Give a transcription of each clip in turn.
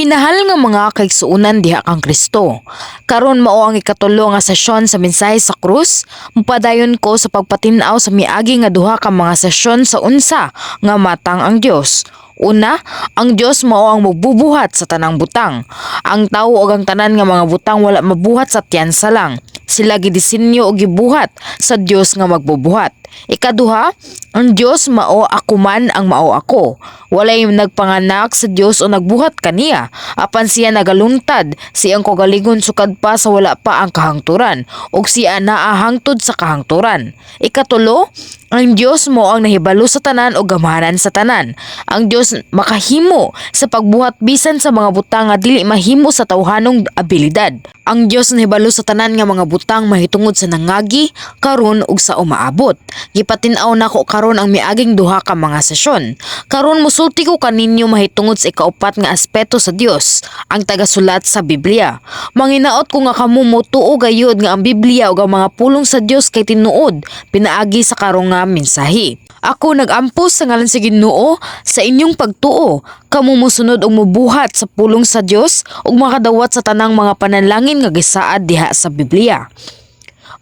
Minahal nga mga kaigsuonan diha kang Kristo. Karon mao ang ikatulo nga sesyon sa mensahe sa krus. Mupadayon ko sa pagpatin-aw sa miagi nga duha ka mga sesyon sa unsa nga matang ang Dios. Una, ang Dios mao ang magbubuhat sa tanang butang. Ang tawo ug ang tanan nga mga butang wala mabuhat sa tiyansa lang. Sila gidisenyo og gibuhat sa Dios nga magbubuhat. Ikaduha, ang Dios mao ako man ang mao ako. Walay nagpanganak sa Dios o nagbuhat kaniya. Apan siya nagaluntad sa iyang kaugalingon sukad pa sa wala pa ang kahangturan ug siya naa hangtod sa kahangturan. Ikatulo, ang Dios mao ang nahibalo sa tanan ug gamhanan sa tanan. Ang Dios makahimo sa pagbuhat bisan sa mga butang nga dili mahimo sa tawhanong abilidad. Ang Dios nahibalo sa tanan nga mga butang mahitungod sa nangagi, karon ug sa umaabot. Gipatin-aw nako karon ang miaging duha ka mga sesyon. Karon musulti ko kaninyo mahitungod sa ikaupat nga aspeto sa Dios, ang tagasulat sa Biblia. Manginaot ko nga kamo motuo gayud nga ang Biblia ug ang mga pulong sa Dios kay tinuod pinaagi sa karong nga mensahe. Ako nag-ampo sa ngalan sa Ginoo sa inyong pagtuo. Kamo mosunod og mobuhat sa pulong sa Dios ug makadawat sa tanang mga panalangin nga gisaad diha sa Biblia.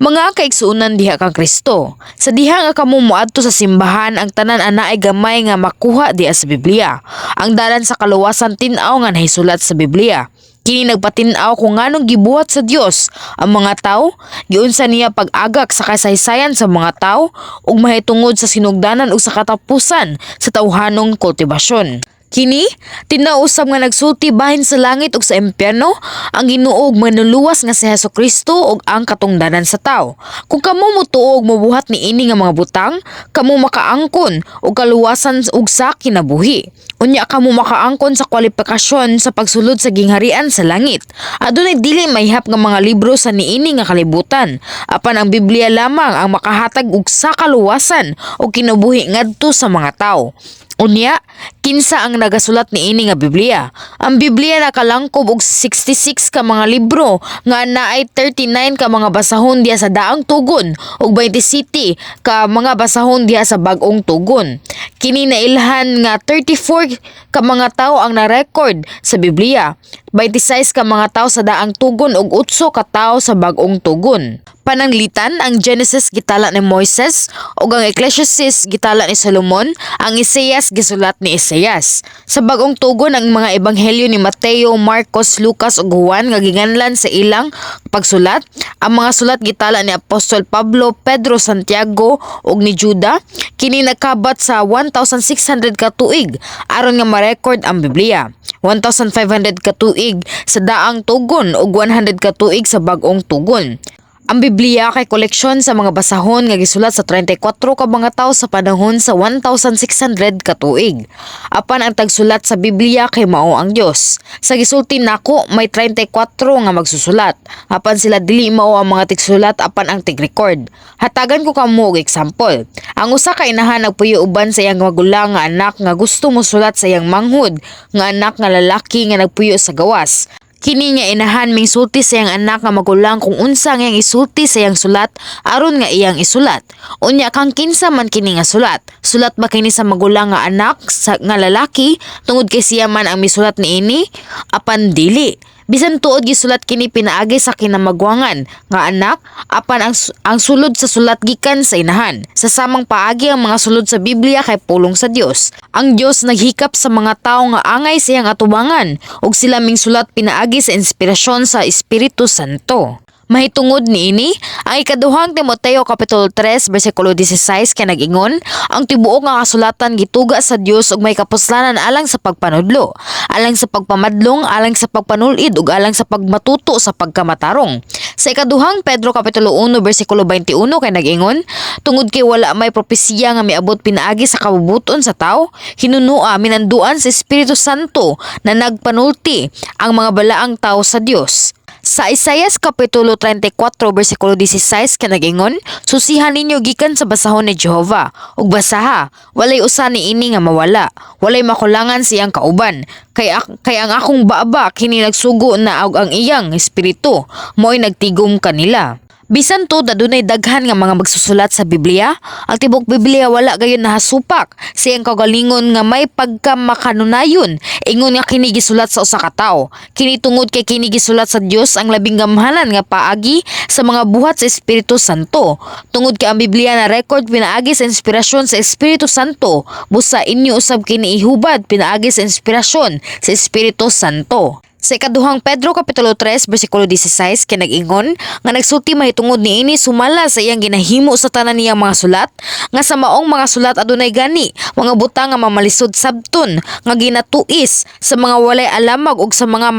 Mga kaigsuonan diha kang Kristo. Sa diha nga kamo moadto sa simbahan, ang tanan ana ay gamay nga makuha diha sa Biblia. Ang dalan sa kaluwasan tin-aw nga nahisulat sa Biblia. Kini nagpatin-aw kung nganong gibuhat sa Dios ang mga tawo, giunsa niya pag-agak sa kasaysayan sa mga tawo ug mahitungod sa sinugdanan ug sa katapusan sa tawhanong kultibasyon. Kini, tin-aw usab nga nagsulti bahin sa langit ug sa impyerno, ang Ginoo ug manluluwas nga si Hesus Kristo ug ang katungdanan sa tawo. Kung kamo motuo ug mobuhat niini nga mga butang, kamo makaangkon og kaluwasan ug sa kinabuhi. Unya kamo makaangkon sa kwalifikasyon sa pagsulod sa gingharian sa langit. Adunay dili mahihap nga mga libro sa niini nga kalibutan. Apan ang Biblia lamang ang makahatag og sa kaluwasan ug kinabuhi ngadto sa mga tawo. Unya, kinsa ang nagasulat niini nga Biblia? Ang Biblia nakalangkob og 66 ka mga libro nga naay 39 ka mga basahon diha sa Daang Tugon ug 27 ka mga basahon diha sa Bag-ong Tugon. Kini nailhan nga 34 ka mga tawo ang na-record sa Biblia. 26 ka mga tawo sa Daang Tugon ug 8 ka tawo sa Bag-ong Tugon. Pananglitan, ang Genesis gitala ni Moises ug ang Ecclesiastes gitala ni Solomon, ang Isaias gisulat ni Isaias. Sa Bag-ong Tugon, ang mga ebanghelyo ni Mateo, Marcos, Lucas ug Juan nga ginganlan sa ilang pagsulat, ang mga sulat gitala ni Apostol Pablo, Pedro, Santiago ug ni Juda, kini nagkabat sa 1600 ka tuig aron nga ma-record ang Biblia. 1500 ka tuig sa Daang Tugon ug 100 ka tuig sa Bag-ong Tugon. Ang Biblia kay koleksyon sa mga basahon nga gisulat sa 34 ka mga tawo sa panahon sa 1600 ka tuig. Apan ang tagsulat sa Biblia kay mao ang Dios. Sa gisulti nako, may 34 nga magsusulat. Apan sila dili mao ang mga tigsulat apan ang tig-record. Hatagan ko kamo og example. Ang usa ka inahan nagpuyo uban sa iyang magulang nga anak nga gusto mosulat sa iyang manghud nga anak nga lalaki nga nagpuyo sa gawas. Kini nga inahan mingsulti sa iyang anak nga magulang kung unsa nga iyang isulti sa iyang sulat aron nga iyang isulat. Unya, kang kinsa man kini nga sulat? Sulat ba kini sa magulang nga anak sa, nga lalaki tungod kay siya man ang misulat niini? Apan dili. Bisan tuod gisulat kini pinaagi sa kinamagwangan nga anak, apan ang sulod sa sulat gikan sa inahan. Sa samang paagi, ang mga sulod sa Biblia kay pulong sa Dios. Ang Dios naghikap sa mga tawo nga angay sa iyang atubangan ug sila mingsulat pinaagi sa inspirasyon sa Espiritu Santo. Mahitungod niini, ang ikaduhang Timoteo kapitulo 3 bersikulo 16 kay nag-ingon, "Ang tibuok nga kasulatan gituga sa Dios ug may kapuslanan alang sa pagpanudlo, alang sa pagpamadlong, alang sa pagpanulid ug alang sa pagmatuto sa pagkamatarong." Sa ikaduhang Pedro kapitulo 1 bersikulo 21 kay nag-ingon, "Tungod kay wala may propesiya nga miabot pinaagi sa kabubuton sa tawo, hinunua minanduan sa Espiritu Santo na nagpanulti ang mga balaang tawo sa Dios." Sa Isaias kapitulo 34 bersikulo 16 kay nag-ingon, "Susihan ninyo gikan sa basahon ni Jehova ug basaha, walay usa niini nga mawala, walay makulangan siyang kauban. Kay ang akong baba kini nagsugo na ug ang iyang espiritu mo'y nagtigom kanila." Bisan to adunay daghan nga mga magsusulat sa Biblia, ang tibok Biblia wala gayon nahasupak sa iyang kaugalingon nga may pagkamakanunayon ingon nga kini gisulat sa usa ka tawo. Kini tungod kay kini gisulat sa Dios, ang labing gamhanan nga paagi sa mga buhat sa Espiritu Santo. Tungod kay ang Biblia na record pinaagi sa inspirasyon sa Espiritu Santo, busa inyo usab kini ihubad pinaagi sa inspirasyon sa Espiritu Santo. Sa ikaduhang Pedro kapitulo 3 bersikulo 16 kay nag-ingon nga nagsulti mahitungod niini sumala sa iyang ginahimo sa tanan niyang mga sulat, nga sa maong mga sulat adunay gani mga butang nga mamalisod sabton nga ginatuis sa mga walay alamag ug sa mga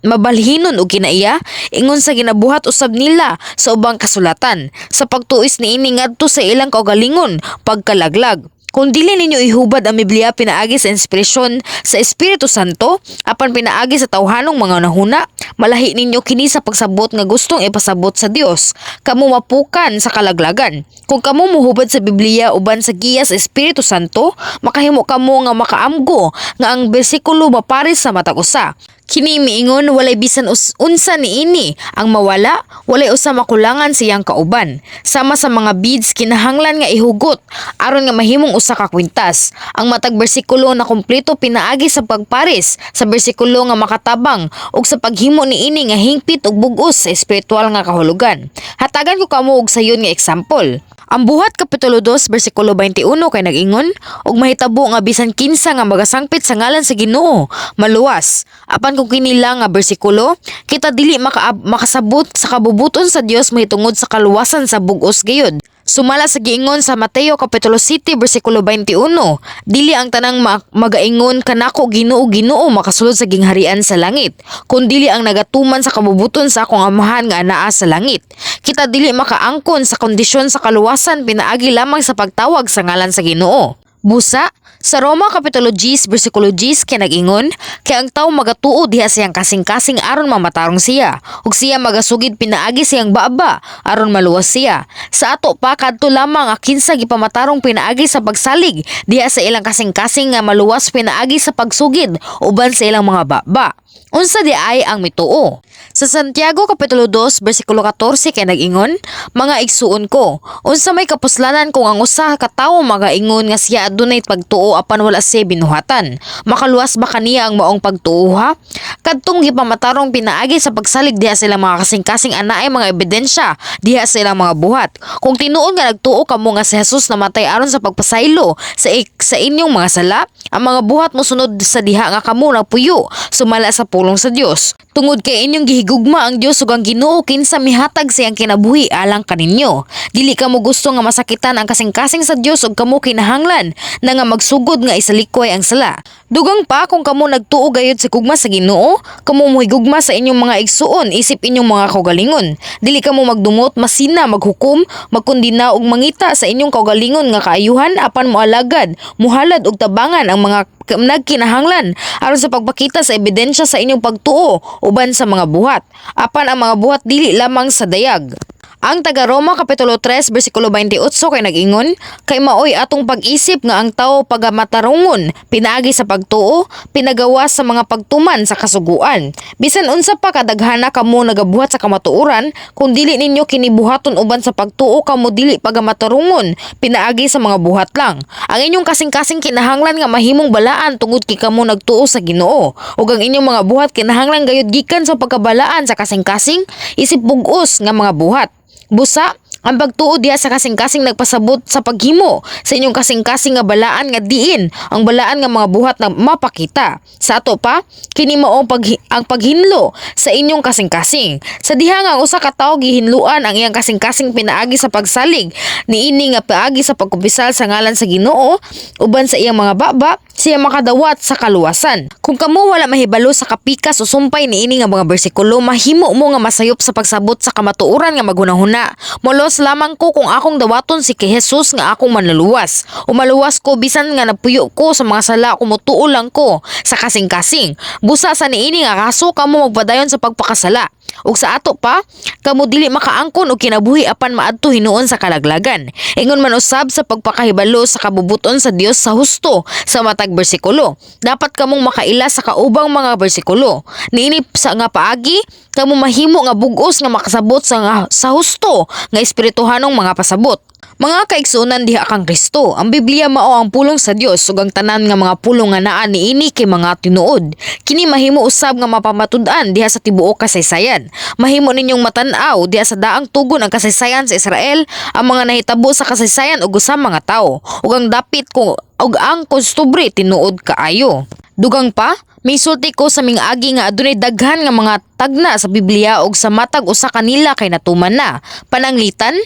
mabalhinon og kinaiya, ingon sa ginabuhat usab nila sa ubang kasulatan sa pagtuis niini ngadto sa ilang kaugalingon pagkalaglag. Kung dili ninyo ihubad ang Biblia pinaagi sa inspirasyon sa Espiritu Santo, apan pinaagi sa tawhanong mga hunahuna, malahi ninyo kini sa pagsabot nga gustong ipasabot sa Dios. Kamo mapukan sa kalaglagan. Kung kamo muhubad sa Biblia uban sa giya sa Espiritu Santo, makahimo kamo nga makaamgo nga ang bersikulo mapares sa matag usa. Kini miingon walay bisan unsa niini ang mawala, walay usa makulangan siyang kauban. Sama sa mga beads, kinahanglan nga ihugot aron nga mahimong usa ka kwintas. Ang matag bersikulo na kumpleto pinaagi sa pagpares sa bersikulo nga makatabang ug sa paghimo niini nga hingpit ug bug-os sa espiritual nga kahulugan. Hatagan ko kamo og sayon nga example. Ang Buhat kapitulo 2 bersikulo 21 kay nag-ingon, "Ug mahitabo nga bisan kinsa nga magasangpit sa ngalan sa Ginoo maluwas." Apan kung kini lang nga bersikulo, kita dili makasabot sa kabubuton sa Dios mahitungod sa kaluwasan sa bug-os gayud. Sumala sa giingon sa Mateo kapitulo 7 bersikulo 21, "Dili ang tanang magaingon kanako, 'Ginoo, Ginoo,' makasulod sa gingharian sa langit, kundili ang nagatuman sa kabubuton sa akong Amahan nga anaa sa langit." Kita dili makaangkon sa kondisyon sa kaluwasan pinaagi lamang sa pagtawag sa ngalan sa Ginoo. Busa, sa Roma kapitulo 10 bersikulo 10 kay nag-ingon, "Kay ang tawo magatuo diha siyang kasing-kasing aron mamatarong siya, ug siya magasugid pinaagi siyang baba aron maluwas siya." Sa ato pa, kadto lamang ang kinsa gipamatarong pinaagi sa pagsalig diha sa ilang kasing-kasing nga maluwas pinaagi sa pagsugid uban sa ilang mga baba. Unsa di ay ang mituo? Sa Santiago kapitulo 2 bersikulo 14 kay nag-ingon, "Mga igsuon ko, unsa may kapuslanan kung ang usa ka tawo magaingon nga siya adunay pagtuo apan wala siya binuhatan? Makaluwas ba kaniya ang maong pagtuo ha?" Kadtong gipamatarong pinaagi sa pagsalig diha sa ilang mga kasing-kasing anaay mga ebidensya diha sa ilang mga buhat. Kung tinuod nga nagtuo kamo nga si Jesus namatay aron sa pagpasaylo sa inyong mga sala, ang mga buhat mosunod sa diha nga kamo nagpuyo sumala sa pulong sa Dios. Tungod kay inyong gihigugma ang Dios ug ang Ginoo kinsa mihatag sa iyang kinabuhi alang kaninyo. Dili kamo gusto nga masakitan ang kasing-kasing sa Dios ug kamo kinahanglan na nga magsugod nga isalikway ang sala. Dugang pa, kung kamo nagtuo gayud sa gugma sa Ginoo, kamo mohigugma sa inyong mga igsuon isip inyong mga kaugalingon. Dili kamo magdumot, masina, maghukom, magkondena ug mangita sa inyong kaugalingon nga kaayuhan, apan moalagad, muhalad ug tabangan ang mga nagkinahanglan aron sa pagpakita sa ebidensya sa inyong pagtuo uban sa mga buhat. Apan ang mga buhat dili lamang sa dayag. Ang taga Roma kapitulo 3 bersikulo 28 kay nag-ingon, "Kay maoy atong pag-isip nga ang tawo pagamatarungon pinaagi sa pagtuo, pinagawas sa mga pagtuman sa kasuguan." Bisan unsa pa kadaghana kamo nagabuhat sa kamatuoran, kung dili ninyo kini buhaton uban sa pagtuo, kamo dili pagamatarungon pinaagi sa mga buhat lang. Ang inyong kasing-kasing kinahanglan nga mahimong balaan tungod kay kamo nagtuo sa Ginoo. Ug ang inyong mga buhat kinahanglan gayud gikan sa pagkabalaan sa kasing-kasing isip bug-os nga mga buhat. Busa, ang pagtuo diha sa kasing-kasing nagpasabot sa paghimo sa inyong kasing-kasing nga balaan nga diin ang balaan nga mga buhat na mapakita. Sa ato pa, kini mao ang paghinlo sa inyong kasing-kasing. Sa diha nga ang usa ka tawo gihinluan ang iyang kasing-kasing pinaagi sa pagsalig niini nga paagi sa pagkumpisal sa ngalan sa Ginoo uban sa iyang mga baba, siya makadawat sa kaluwasan. Kung kamo wala mahibalo sa kapikas o sumpay niini nga mga bersikulo, mahimo mo nga masayop sa pagsabot sa kamatuoran nga maghunahuna. Moluwas Maluwas lamang ko kung akong dawaton si kay Jesus nga akong manluluwas. O maluwas ko bisan nga napuyo ko sa mga sala kung mutuo lang ko sa kasing-kasing. Busa sa niini nga kaso kamo magpadayon sa pagpakasala. Ug sa ato pa, kamo dili makaangkon og kinabuhi apan maadto hinuon sa kalaglagan. Ingon man usab sa pagpakahibalo sa kabubuton sa Dios sa husto sa matag bersikulo. Dapat kamong makaila sa kaubang mga bersikulo. Niini sa nga paagi, kamo mahimo nga bug-os nga makasabot sa husto nga espirituhanong mga pasabot. Mga kaigsuonan diha kang Kristo, ang Biblia mao ang pulong sa Dios ug ang tanan nga mga pulong nga naa niini kay mga tinuod. Kini mahimo usab nga mapamatud-an diha sa tibuok kasaysayan. Mahimo ninyong matan-aw diha sa daang tugon ang kasaysayan sa Israel, ang mga nahitabo sa kasaysayan ug sa mga tawo, ug ang dapit ko ug ang kostubre tinuod kaayo. Dugang pa, misulti ko sa ming-agi nga adunay daghan nga mga tagna sa Biblia ug sa matag usa kanila kay natuman na. Pananglitan,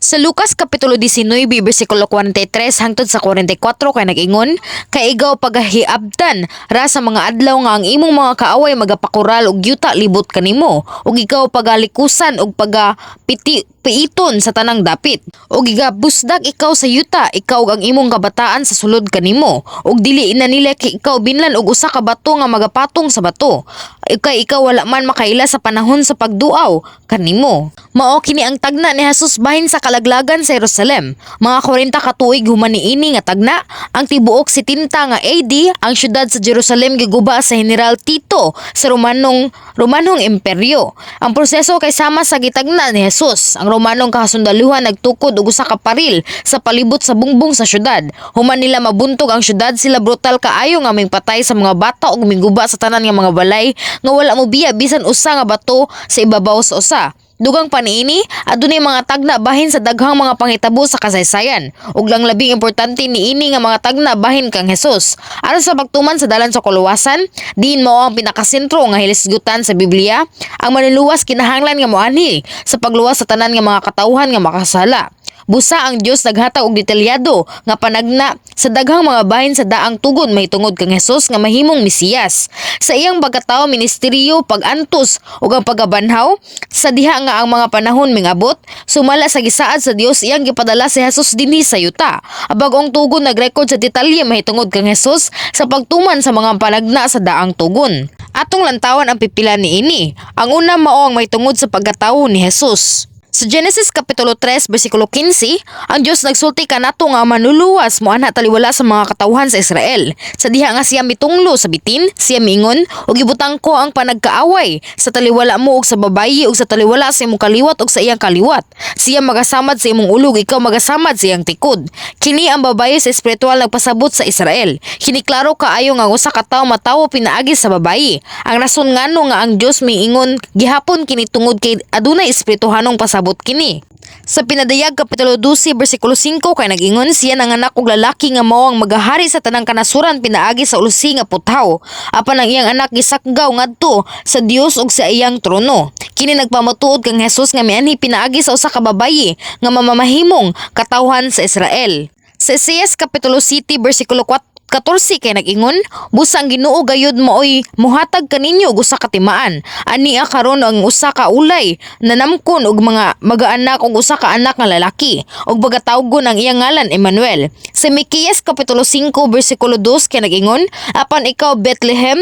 sa Lucas Kapitulo 19, bersikulo 43 hangtod sa 44 kay nag-ingon, "Kay ikaw pagahiabtan ra sa mga adlaw nga ang imong mga kaaway magapakural og yuta libot kanimo, ug ikaw pagalikusan ug pagapiti piiton sa tanang dapit, ug igabusdak ikaw sa yuta, ikaw ug ang imong kabataan sa sulod kanimo, ug dili na nila kay ikaw binlan og usa ka bato nga magapatong sa bato, kay ikaw wala man makaila sa panahon sa pagduaw kanimo." Mao kini ang tagna ni Jesus bahin sa kalaglagan sa Jerusalem. Mga 40 ka tuig human niini nga tagna, ang tibuok 70 nga AD, ang syudad sa Jerusalem giguba sa General Tito sa Romanong Imperyo. Ang proseso kay sama sa gitagna ni Jesus. Ang Romanong kasundaluhan nagtukod og usa ka paril sa palibot sa bungbong sa syudad. Human nila mabuntog ang syudad, sila brutal kaayo nga mingpatay sa mga bata ug mingguba sa tanan nga mga balay nga wala mobiya bisan usa nga bato sa ibabaw sa usa. Dugang pa niini, adunay mga tagna bahin sa daghang mga panghitabo sa kasaysayan. Ug ang labing importante niini nga mga tagna bahin kang Jesus. Aron sa pagtuman sa dalan sa kuluwasan, diin mao ang pinakasentro nga hilisgutan sa Biblia, ang manluluwas kinahanglan nga moanhi sa pagluwas sa tanan nga mga katawhan nga makasala. Busa ang Dios naghatag og detalyado nga panagna sa daghang mga bahin sa daang tugon mahitungod kang Jesus nga mahimong Mesiyas. Sa iyang pagkatao, ministeryo, pag-antos ug ang pagkabanhaw, sa diha nga ang mga panahon mingabot, sumala sa gisaad sa Dios, iyang gipadala si Jesus dinhi sa yuta. Ang bag-ong tugon nagrekord sa detalye mahitungod kang Jesus sa pagtuman sa mga panagna sa daang tugon. Atong lantawan ang pipila niini. Ang una mao ang mahitungod sa pagkatao ni Jesus. Sa Genesis Kapitulo 3, versikulo 15, ang Dios nagsulti kanato nga ang manluluwas moanha taliwala sa mga katawhan sa Israel. Sa diha nga siya mitunglo sa bitin, siya miingon, "Ug ibutang ko ang panagkaaway sa taliwala mo ug sa babayi ug sa taliwala sa imong kaliwat ug sa iyang kaliwat. Siya magasamad sa imong ulo ug ikaw magasamad sa iyang tikod." Kini ang babayi sa espiritual nagpasabot sa Israel. Kini klaro kaayo nga ang usa ka tawo matawo pinaagi sa babayi. Ang rason ngano nga ang Dios miingon gihapon kini tungod kay adunay espirituhanong pasabot kini. Sa Pinadayag Kapitulo 12 bersikulo 5 kay nag-ingon, "Siya nanganak og lalaki nga mao ang magahari sa tanang kanasuran pinaagi sa ulusi nga puthaw. Apan ang iyang anak gisakgaw ngadto sa Dios ug sa iyang trono." Kini nagpamatuod kang Jesus nga mianhi pinaagi sa usa ka babayi nga mamamahimong katawhan sa Israel. Sa Isaias Kapitulo 7 bersikulo 4 14 kay nag-ingon, "Busa ang Ginoo gayud maoy mohatag kaninyo og usa ka timaan. Ania karon ang usa ka ulay nanamkon og mga magaanak og usa ka anak nga lalaki ug pagatawgon ang iyang ngalan Emmanuel." Sa Miqueas Kapitulo 5 bersikulo 2 kay nag-ingon, "Apan ikaw, Bethlehem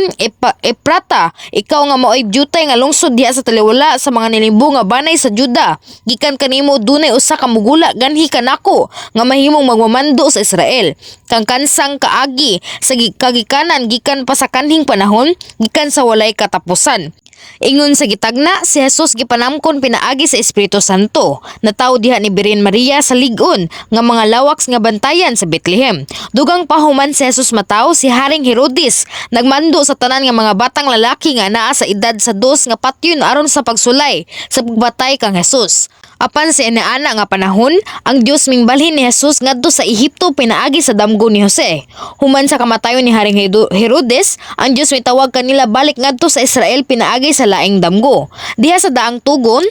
Eprata, ikaw nga maoy dyutay nga lungsod diha sa taliwala sa mga nilibo nga banay sa Juda, gikan kanimo dunay usa ka mugula ganhi kanako nga mahimong magmamando sa Israel. Kang kansang kaagi sa kagikanan gikan pa sa kanhing panahon, gikan sa walay katapusan." Ingon sa gitagna, si Jesus gipanamkon pinaagi sa Espiritu Santo. Natawo diha ni Birhen Maria sa lig-on nga mga lawaks nga bantayan sa Bethlehem. Dugang pa, human si Jesus matawo, si Haring Herodes nagmando sa tanan nga mga batang lalaki nga naa sa edad sa 2 nga patyon aron sa pagsulay sa pagbatay kang Jesus. Apan sa inaana nga panahon, ang Dios mingbalhin ni Jesus ngadto sa Ehipto pinaagi sa damgo ni Jose. Human sa kamatayon ni Haring Herodes, ang Dios mitawag kanila balik ngadto sa Israel pinaagi sa laing damgo. Diha sa daang tugon,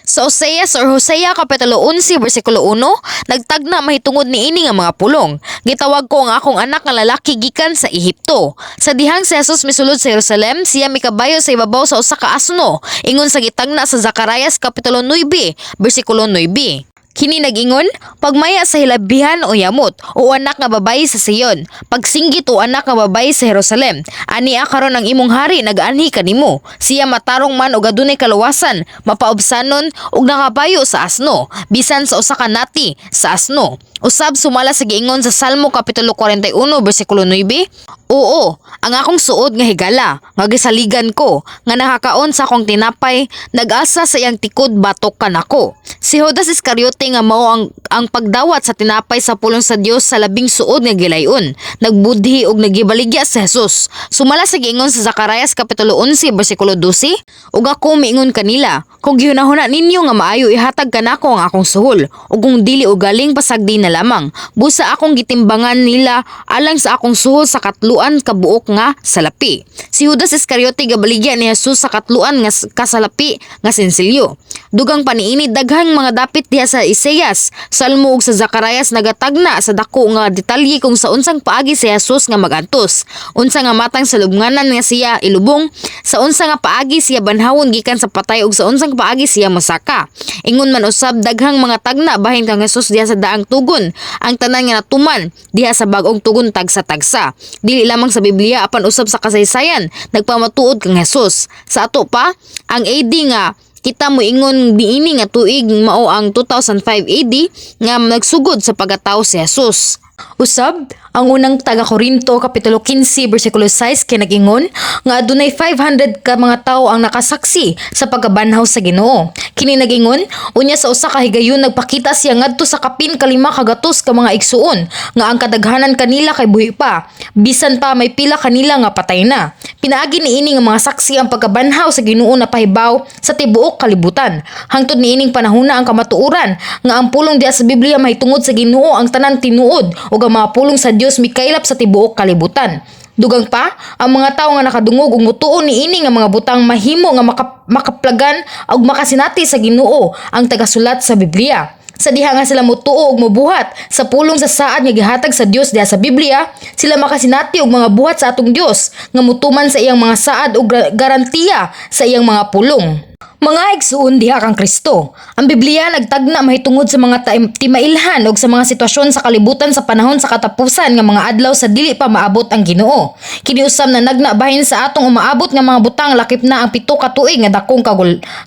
sa Oseas or Hosea Kapitulo 11 bersikulo 1, nagtagna mahitungod niini nga mga pulong, "Gitawag ko ang akong anak nga lalaki gikan sa Ehipto." Sa dihang si Jesus misulod sa Jerusalem, siya mikabayo sa ibabaw sa usa ka asno, ingon sa gitagna sa Zacarias Kapitulo 9 bersikulo 9. Kini nag-ingon, "Pagmaya sa hilabihan o yamot, o anak nga babayi sa Sion, pagsinggit o anak nga babayi sa Jerusalem, ania karon ang imong hari nagaanhi kanimo. Siya matarong man ug adunay kaluwasan, mapaubsanon ug nakabayo sa asno, bisan sa usa ka nati sa asno." Usab sumala sa giingon sa Salmo kapitulo 41 bersikulo 9, "Oo, ang akong suod nga higala, nga gisaligan ko, nga nakakaon sa akong tinapay, nag-asa sa iyang tikod batok kanako." Si Judas Iscariote nga mao ang pagdawat sa tinapay sa pulong sa Dios sa labing suod nga gilayon, nagbudhi og nagibaligya sa Jesus. Sumala sa giingon sa Zacarias kapitulo 11 bersikulo 12, "Ug ako miingon kanila, kung gihunahuna ninyo nga maayo ihatag kanako ang akong suhol, ug kung dili ugaling pasagdi na lamang, busa akong gitimbangan nila alang sa akong suhol sa katluan ka buok nga salapi." Si Judas Iscariote gabaligya ni Jesus sa katluan nga kasalapi nga sensilyo. Dugang pa niini, daghang mga dapit diha sa Isaias, Salmo ug sa Zacarias nagatagna sa dako nga detalye kung sa unsang paagi si Jesus nga magantos, unsa nga matang sa lubnganan nga siya ilubong, sa unsa nga paagi siya banhawon gikan sa patay ug sa unsang paagi siya mosaka. Ingon man usab daghang mga tagna bahin kang Jesus diha sa daang tugon, ang tanan nga natuman diha sa bag-ong tugon tagsa-tagsa. Dili lamang sa Biblia apan usab sa kasaysayan nagpamatuod kang Jesus. Sa ato pa, ang AD nga kita moingon niini nga tuig mao ang 2005 AD nga nagsugod sa pagkatao si Jesus. Usab, ang unang taga Korinto kapitulo 15 bersikulo 6 kay nag-ingon nga adunay 500 ka mga tawo ang nakasaksi sa pagkabanhaw sa Ginoo. Kini nag-ingon, unya sa usa ka higayon nagpakita siya ngadto sa kapin kalima kagatos ka mga igsuon nga ang kadaghanan kanila kay buhi pa, bisan pa may pila kanila nga patay na. Pinaagi niini nga mga saksi ang pagkabanhaw sa Ginoo na pahibaw sa tibuok kalibutan. Hangtod niining panahona ang kamatuoran nga ang pulong diha sa Biblia mahitungod sa Ginoo ang tanan tinuod ug ang mga pulong sa Dios mikaylap sa tibuok kalibutan. Dugang pa, ang mga tawo nga nakadungog ug mutuo niini nga mga butang mahimo nga makaplagan ug makasinati sa Ginoo ang tagasulat sa Biblia. Sa diha nga sila mutuo ug mobuhat sa pulong sa saad nga gihatag sa Dios diha sa Biblia, sila makasinati og mga buhat sa atong Dios nga mutuman sa iyang mga saad ug garantiya sa iyang mga pulong. Mga igsuon diha kang Kristo. Ang Biblia nagtagna mahitungod sa mga timailhan ug sa mga sitwasyon sa kalibutan sa panahon sa katapusan nga mga adlaw sa dili pa maabot ang Ginoo. Kini usab na nagna bahin sa atong umaabot nga mga butang, lakip na ang 7 ka tuig nga dakong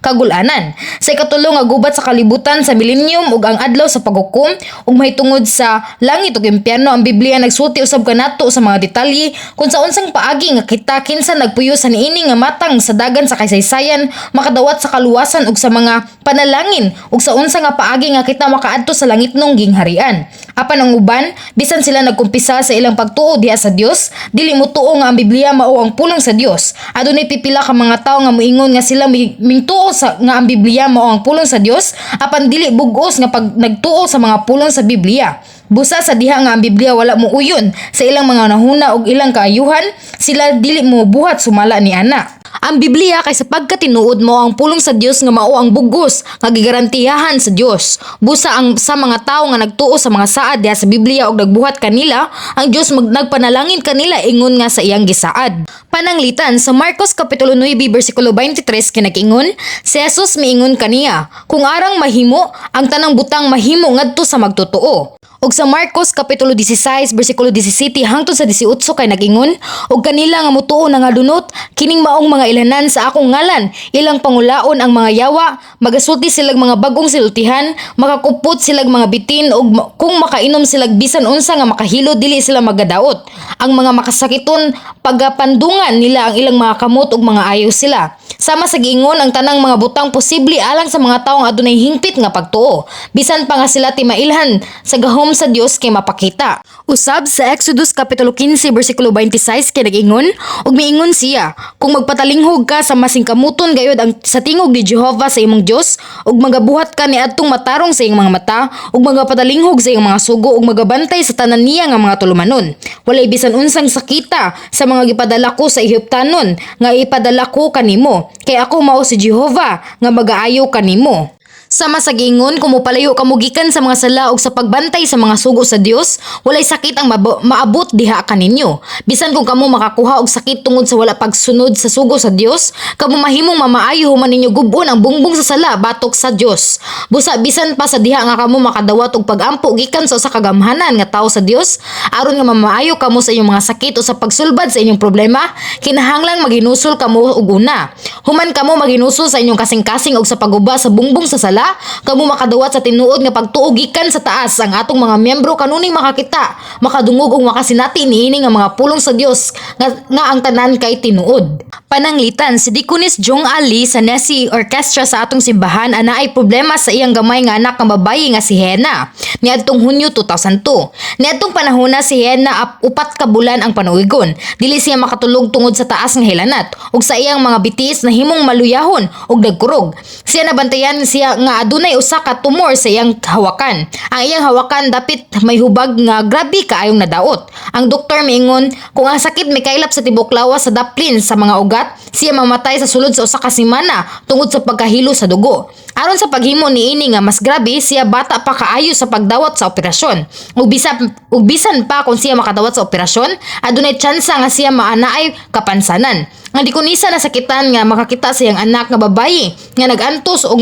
kagulanan. Sa ikatulo nga gubat sa kalibutan sa millennium ug ang adlaw sa paghukom ug mahitungod sa langit ug impyerno, ang Biblia nagsulti usab kanato sa mga detalye kung sa unsang paagi nga kita kinsa nagpuyo sa niini nga matang sa dagan sa kasaysayan makadawat sa kaluwasan ug sa mga panalangin ug sa unsa nga paagi nga kita makaadto sa langitnong gingharian. Apan ang uban, bisan sila nagkumpisa sa ilang pagtuo diha sa Dios, dili motuo nga ang Biblia mao ang pulong sa Dios. Adunay pipila ka mga tawo nga moingon nga sila mingtuo sa nga ang Biblia mao ang pulong sa Dios, apan dili bug-os nga pag nagtuo sa mga pulong sa Biblia. Busa sa diha nga ang Biblia wala mo uyon sa ilang mga nahuna ug ilang kaayuhan, sila dili mo buhat sumala ni ana. Ang Biblia kay sa pagkatinuod mao ang pulong sa Dios nga mao ang bugos nga gigarantiyahan sa Dios. Busa ang sa mga tawo nga nagtuo sa mga saad diha sa Biblia ug nagbuhat kanila, ang Dios nagpanalangin kanila ingon nga sa iyang gisaad. Pananglitan sa Marcos kapitulo 9 bersikulo 23 kay nag-ingon, si Jesus miingon kaniya, "Kung arang mahimo, ang tanang butang mahimo ngadto sa magtotoo." Ug sa Marcos kapitulo 16 bersikulo 17 hangtod sa 18 kay nag-ingon, "Ug kanila nga mutuo nangadunot kining maong mga ilanan sa akong ngalan, ilang pangulaon ang mga yawa, magasulti silag mga bag-ong silutihan, makakupot silag mga bitin ug kung makainom silag bisan unsa nga makahilo dili sila magadaot. Ang mga makasakiton pagapandungan nila ang ilang mga kamot ug mga ayo sila." Sama sa giingon, ang tanang mga butang posible alang sa mga tawo nga adunay hingpit nga pagtuo. Bisan pa nga sila timailhan sa gahom sa Dios kay mapakita. Usab sa Exodus kapitulo 15 bersikulo 26 kay nag-ingon, "Ug miingon siya, kung magpatalinghog ka sa masingkamuton gayud ang sa tingog ni Jehova sa imong Dios ug magabuhat ka niadtong matarong sa iyang mga mata ug magapatalinghog sa iyang mga sugo ug magabantay sa tanan niya nga mga tulumanon, walay bisan unsang sakita sa mga gipadala ko sa Ehiptanon nga ipadala ko kanimo, kay ako mao si Jehova nga magaayo kanimo." Sama sa giingon, kung mopalayo kamo gikan sa mga sala ug sa pagbantay sa mga sugo sa Dios, walay sakit ang maabot diha kaninyo. Bisan kung kamo makakuha og sakit tungod sa wala pagsunod sa sugo sa Dios, kamo mahimong mamaayo human ninyo gub-on ang bungbong sa sala batok sa Dios. Busa bisan pa sa diha nga kamo makadawat og pagampo gikan sa usa ka gamhanan nga tawo sa Dios, aron nga mamaayo kamo sa inyong mga sakit o sa pagsulbad sa inyong problema, kinahanglang maghinusol kamo og una. Human kamo maghinusol sa inyong kasing-kasing og sa pagguba sa bungbong sa sala, kamo makadawat sa tinuod nga pagtuo gikan sa taas. Ang atong mga miyembro kanuning makakita, makadungog ug makasinati niini nga mga pulong sa Dios nga ang tanan kay tinuod. Pananglitan, si Deaconess Jong Ali sa Nessie Orchestra sa atong simbahan anaay problema sa iyang gamay nga anak nga babayi nga si Hena niadtong Hunyo 2002. Niadtong panahona, si Hena 4 ka bulan ang panuigon. Dili siya makatulog tungod sa taas nga hilanat ug sa iyang mga bitis nahimong maluyahon ug nagkurog. Siya nabantayan siya nga adunay usa ka tumor sa iyang hawakan. Ang iyang hawakan dapit may hubag nga grabe kaayong nadaot. Ang doktor miingon kung ang sakit mikaylap sa tibok lawas sa daplin sa mga ugat, siya mamatay sa sulod sa 1 ka semana tungod sa pagkahilo sa dugo. Aron sa paghimo niini nga mas grabe, siya bata pa kaayo sa pagdawat sa operasyon. Ug bisan pa kung siya makadawat sa operasyon, adunay tsansa nga siya maanaay kapansanan. Ang dikonisa nasakitan nga makakita sa iyang anak nga babayi nga nagantos og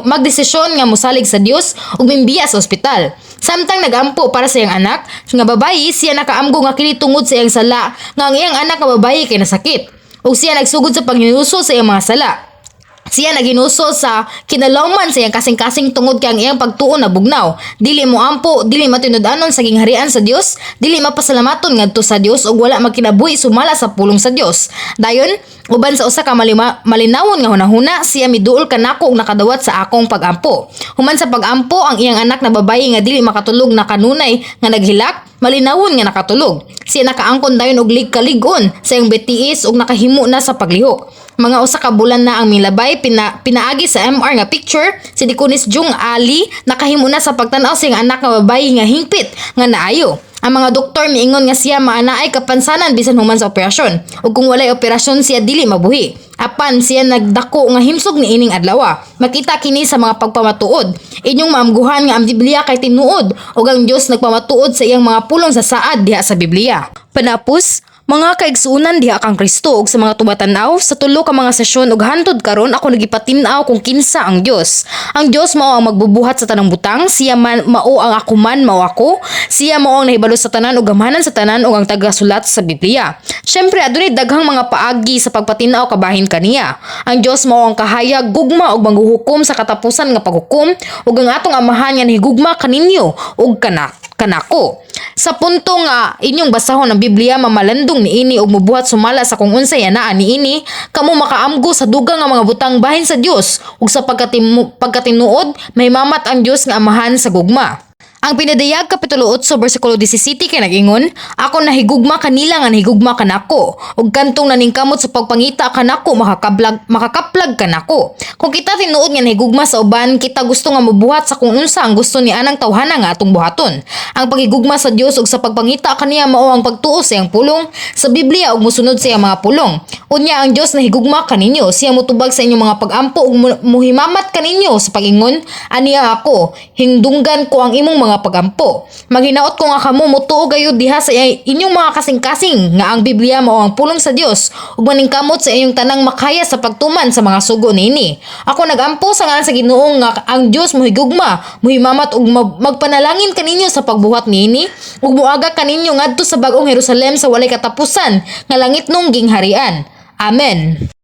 magdesisyon nga mosalig sa Dios ug mimbiya sa ospital. Samtang nagampo para sa iyang anak nga babayi, siya nakaamgo nga kini tungod sa iyang sala nga ang iyang anak nga babayi kay nasakit. Ug siya nagsugod sa panghinuso sa iyang mga sala. Siya naghinuso sa kinalawman sa iyang kasing-kasing tungod kay ang iyang pagtuo na bugnaw. Dili mo ampo, dili matinud-anon sa gingharian sa Dios, dili mapasalamaton ngadto sa Dios ug wala magkinabuhi sumala sa pulong sa Dios. Dayon, uban sa usa ka malinawon nga hunahuna, siya miduol kanako ug nakadawat sa akong pagampo. Human sa pagampo, ang iyang anak na babayi nga dili makatulog na kanunay nga naghilak, malinawon nga nakatulog. Siya nakaangkon dayon og kalig-on sa iyang bitiis ug nakahimo na sa paglihok. Mga 1 ka bulan na ang milabay, pinaagi sa MR nga picture, si Deaconess Jung Ali nakahimo na sa pagtan-aw sa iyang anak nga babayi nga hingpit nga naayo. Ang mga doktor miingon nga siya maanaay kapansanan bisan human sa operasyon. Ug kung walay operasyon, siya dili mabuhi. Apan siya nagdako nga himsog ni ining adlaw. Makita kini sa mga pagpamatuod. Inyong maamguhan nga ang Biblia kay tinuod ug ang Dios nagpamatuod sa iyang mga pulong sa saad diha sa Biblia. Panapos, mga kaigsuonan diha kang Kristo ug sa mga tumatan-aw, sa tulo ka mga sesyon ug hantod karon, ako nagipatin-aw kung kinsa ang Dios. Ang Dios mao ang magbubuhat sa tanang butang, siya man mao ang "Ako man mao ako", siya mao ang nahibalo sa tanan ug gamhanan sa tanan ug ang tagasulat sa Biblia. Syempre, adunay daghang mga paagi sa pagpatin-aw kabahin kaniya. Ang Dios mao ang kahayag, gugma ug manghuhukom sa katapusan nga paghukom ug ang atong Amahan nga nahigugma kaninyo ug kanako. Sa punto nga inyong basahon ang Biblia, mamalandong niini ug mobuhat sumala sa kung unsay anaa niini, kamo makaamgo sa dugang nga mga butang bahin sa Dios ug sa pagkatinuod mahimamat ang Dios nga Amahan sa gugma. Ang Pinadayag kapitulo 8 bersikulo 17 kay nag-ingon, "Ako nahigugma kanila nga nahigugma kanako, ug kantong naningkamot sa pagpangita kanako makakaplag kanako." Kung kita tinuod nga nahigugma sa uban, kita gusto nga mobuhat sa kung unsa ang gusto ni anang tawhana nga atong buhaton. Ang paghigugma sa Dios ug sa pagpangita kaniya mao ang pagtuo sa iyang pulong sa Biblia ug mosunod sa iyang mga pulong. Unya ang Dios nahigugma kaninyo, siya motubag sa inyong mga pag-ampo ug muhimamat kaninyo sa pag-ingon, "Aniya ako, hingdunggan ko ang imong mga pagampo." Maghinaot ko nga kamo motuo gayud diha sa inyong mga kasing-kasing nga ang Biblia mao ang pulong sa Dios ug maningkamot sa inyong tanang makaya sa pagtuman sa mga sugo niini. Ako nagampo sa ngalan sa Ginoo nga ang Dios mohigugma, muhimamat ug magpanalangin kaninyo sa pagbuhat niini ug moaga kaninyo ngadto sa bag-ong Jerusalem sa walay katapusan nga langitnong gingharian. Amen.